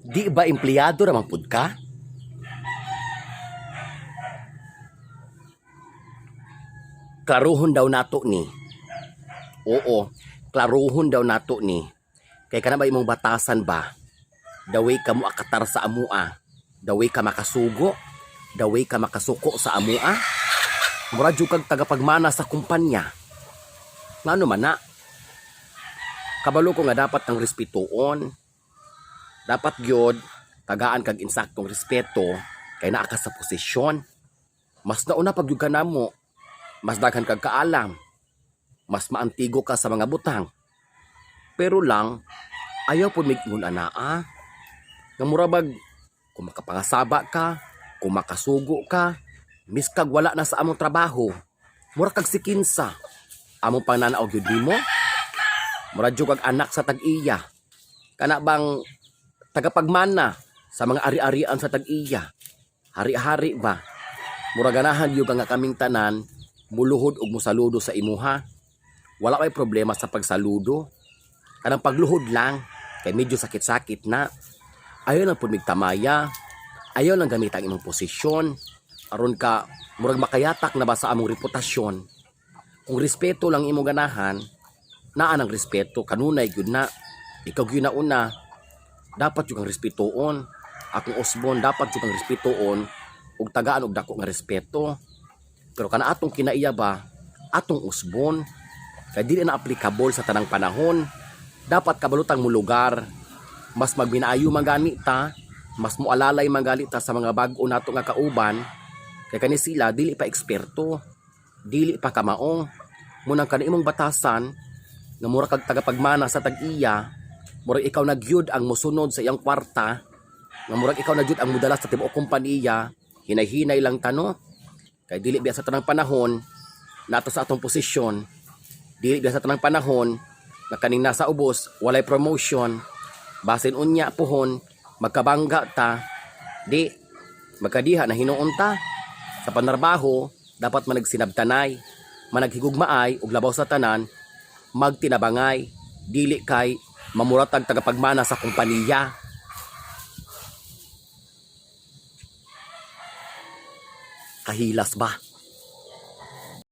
Di ba empleyado ra man pud ka? Klaruhon daw nato ni. Oo, klaruhon daw nato ni. Kay kana ba imong batasan ba? The way ka mo akatar sa amua. The way ka makasugo. The way ka makasuko sa amua. Mura jud kag tagapagmana sa kumpanya. Ngano man na? Kabalo ko nga dapat kang respetuon. Dapat gyud tagaan kag insaktong respeto kay naa ka sa posisyon. Mas nauna pag gyud ka namo, mas daghan kag kaalam, mas maantigo ka sa mga butang. Pero lang ayaw pud mig-ingon anaa. Nga mura bag kung makapangasaba ka, kung makasugo ka, miskag wala na sa among trabaho, mura kag sikinsa. Among pananaw gyud nimo. Mura jud kag anak sa tag-iya. Kana bang tagapagmana sa mga ari-arian sa tag-iya. Hari-hari ba? Mura ganahan gyud nga kaming tanan muluhod og mosaludo sa imuha. Wala kay problema sa pagsaludo. Kanang pagluhod lang kay medyo sakit-sakit na. Ayaw lang pud migtamaya. Ayaw lang gamit ang imong posisyon aron ka murag makayatak na ba sa among reputasyon. Kung respeto lang imong ganahan, naa nang respeto kanunay gyud na. Ikaw gyud na una. Dapat jud kang respetuon. Akong usbon dapat jud kang respetuon ug tagaan og dako nga respeto. Pero kana atong kinaiya ba, atong usbon kay dili na applicable sa tanang panahon. Dapat kabalutang mo lugar. Mas magminaayo man gani ta, mas moalalay man gani ta sa mga bag-o nato nga kauban kay kani sila dili pa eksperto, dili pa kamaong. Munang kani imong batasan nga mura kag tagapagmana sa tag-iya, murag ikaw na gyud ang mosunod sa iyang kwarta, nga murag ikaw na gyud ang modala sa tibuok kompanya, hinay-hinay lang tano. Kay dili biya sa tanang panahon nato sa atong posisyon, dili biya sa tanang panahon nga kaning nasa ubos walay promotion, basin unya puhon magkabangga ta, di magkadiha na hinuon ta. Sa panarbaho dapat managsinabtanay, managhigugmaay ug labaw sa tanan magtinabangay, dili kay mamuratag tagapagmana sa kompanya. Kahilas ba?